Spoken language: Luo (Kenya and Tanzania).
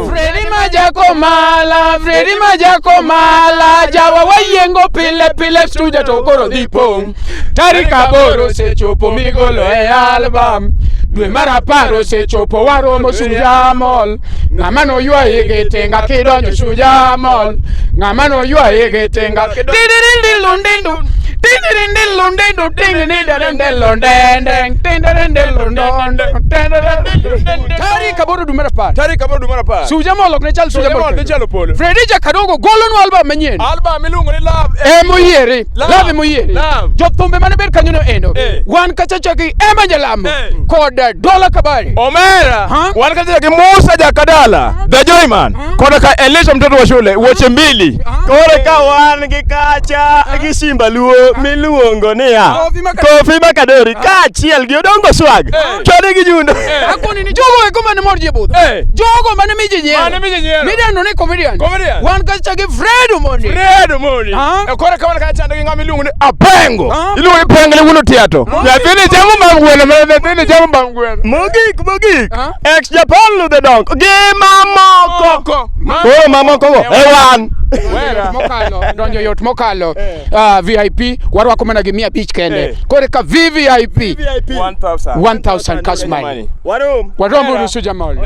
Fredi Majako Mala, Fredi Majako Mala, jawa wayiengo pile pile studio to koro dhi pong'. Tarik 8 osechopo migolo e album. Dwe mar 10 osechopo waromo Shujaa Mall. Ng'ama noywayi gi tinga kidonjo Shujaa Mall. Ng'ama noywayi gi tinga kidonjo. Tarik 8 dwe mar 10. Tarik 8 dwe mar 10. Shujaa Mall ok ne chal Shujaa Shujaa Mall Mall. ne chalo polo. Fredi Jakadogo golonwa album manyien. Album miluongo ni Love. Emoyiere. Love. Love emoyiere. Love. Jothumbe mane ber kanyono endo. Eh. Wan kachacha gi Emma Jalamo Eh. kod Dola Kabari. Omera. Ha? Wan kachiel gi Musa Jakadala, The Joyman, kod ka Elisha mtoto wa shule, wuoche mbili. Koro ka wan gi kacha gi Simba Luo miluongo niya Kofi Makadori. Kofi Makadori kaachiel gi Odongo Swag chode gi Nyundo. Akoni ni jogo eko mane mor ji e budho. Eh. Jogo mane mi ji nyiero. Mane mi ji nyiero. Midendo ni comedian. Comedian. Wan kachacha gi Fred Omondi. Fred Omondi. Ha? E koro ka wan kacha gi ng'ama iluongo ni Apengo. Ha? Iluongo ni Pengo ne wuon Otiato. Nyathini chamo bang' gweno, mana nyathini chamo bang' gweno. Mogik mogik Ha? ex Japan Ludhe Donk gi mamoko. Moko. Koro mamoko go e wan. Wera. Mokalo, donjo yot mokalo. VIP warwako mana gi 500 kende. Eh. Koro ka VVIP 1000. 1000 cash money. Warom. Warombo uru Shujaa Mall.